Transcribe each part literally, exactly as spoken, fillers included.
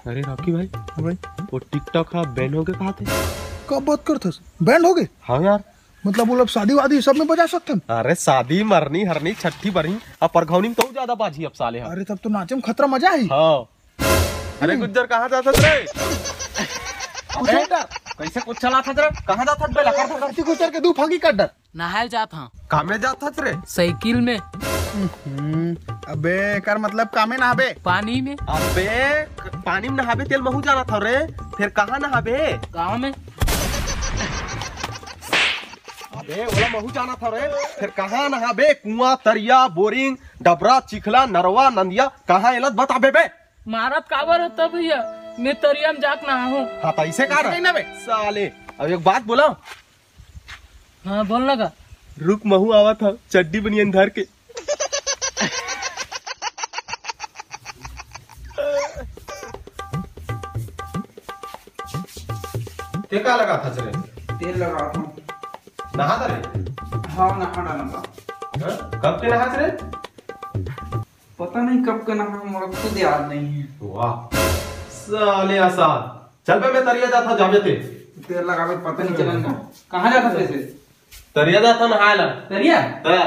अरे रॉकी भाई, हाँ भाई। वो TikTok हा ban हो गया कहा थे? कब बात करथस? Ban हो गए? हाँ यार। मतलब वो लोग शादी वादी सब में बजा सकथन? अरे शादी, मरनी, हरनी, छठी, बरनी, अब परघौनी में तो ज्यादा बाजी अब साले हा। अरे तब तो नाचे में खतरा मजा ही। हाँ। अरे गुज्जर, कहाँ जात हस रे? कुछ नहीं कर। कैसे कुछ चलात हस रे? कहाँ जात हस बे? लकर धकर। अति गुज्जर के दू फांकी कर डर। नहाए जात हाँ। कामे जात हस रे? साइकिल में। हम्म, अबे एकर मतलब कामे नहाबे? पानी में। अबे पानी में नहाबे तेल महू जानत हव रे, फिर कहाँ नहाबे? गाँव में। अबे ओला महू जानत हव रे, फिर कहाँ नहाबे? कुआं, तरिया, बोरिंग, डबरा, चिखला, नरवा, नंदिया, कहाँ एला बताबे बे? मारत काबर हस भैया? मैं तरिया में जाके नहाहूँ। हाँ, तो ऐसे कहा ना बे? साले, अब एक बात बोला। हाँ, बोल ना का। रुक, महू आवत हव, चड्डी बनियान धर के। ते का लगात हस रे? तेल लगात हूँ। नहात हस रे? हाँ, नहा डालूंगा। हाँ? कब के नहात हस रे? पता नहीं कब के नहा, मोला खुद याद नहीं है। वाह, साले आसाद। चल बे, मैं तरिया जात हूँ, जाबे ते। तेल लगावे पता नहीं चलन का। कहाँ जात हस वैसे? तरिया जात हूँ नहाए ला। तरिया? हाँ।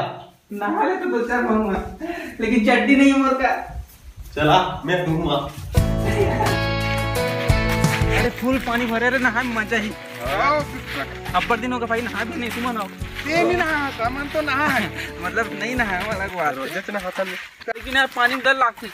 नहा ले तो दो चार महूँ, लेकिन चड्डी नहीं है मोर का। चला, मैं दूंगा। अरे full पानी भरे रे, नहाए में मजा ही। हाँ। अब्बड़ दिन हो गए भाई, नहा भी नहीं, तुम नहाओ। ये नहीं नहा, सामान तो नहा है। मतलब नहीं नहा है, अलग बात है। रोजे से नहाता नहीं। लेकिन यार पानी में डर लगती।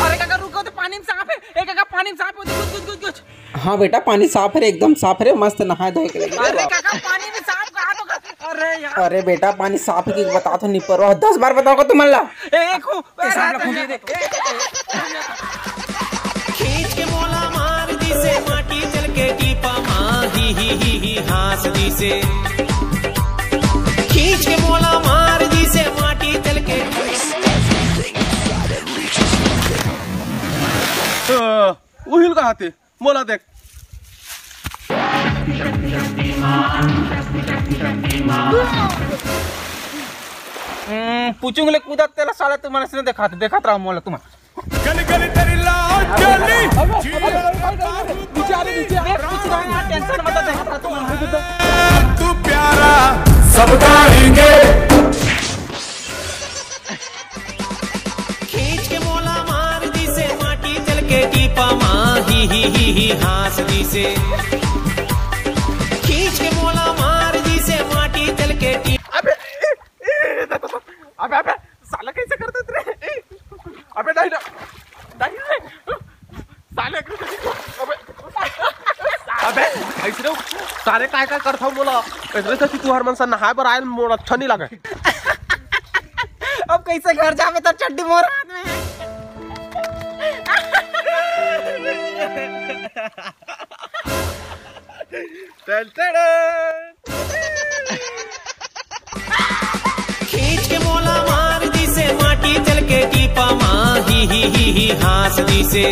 अरे काका रुको, तो पानी में सांप है। ए काका, पानी में सांप है, कुछ कुछ कुछ कुछ। हाँ बेटा, पानी साफ है रे, एकदम साफ है रे, मस्त नहाए धोए के लगे। अरे काका, पानी में सांप कहाँ तो का-, अरे यार। अरे बेटा, पानी साफ है कि बता तो नहीं पर दस बार बताओ तुम ला। ए, एक हूँ। ए, सांप ला, खूंजे दे। खींच के मोला मार दिसे माटी चल के टीपा मा, ही, ही, ही, ही, हाँस दिसे। खींच के मोला मार दिसे माटी चल के। अ, उहिल कहाँ थे? मोला देख। हम्म, पूछूंग ले कूदत तेला साला तुमन से देखात, देखात रहा मोला तुमन। गली गली तेरी लाल जाली। अबे, अबे, अबे, अबे, अबे, नीचे आ रे, नीचे आ। अबे, कुछ ना, टेंशन मत ले, देखात रहा तुमन। तू प्यारा सब गाएंगे। खींच के मोला मार दिसे माटी चल के टीपा मा, ही, ही, ही, ही, हाँस दिसे। खींच के मोला मार दिसे माटी चल के टीपा। अबे, ए, ए, ए, अबे, अबे, साला कैसे कर देते रे? अबे, नहीं ना, नहीं रे। साले, अबे, अबे, ऐसे रे, साले काय काय करथव मोला? ऐसे से कि तुहर मन से नहाए बर आयल, मोर अच्छा नहीं लगे। अब कैसे घर जाबे, तब चड्डी मोर हाथ में है। टन टन। खींच के मोला मार दिसे माटी चल के टीपा मा, ही, ही, ही, ही, हाँस दिसे।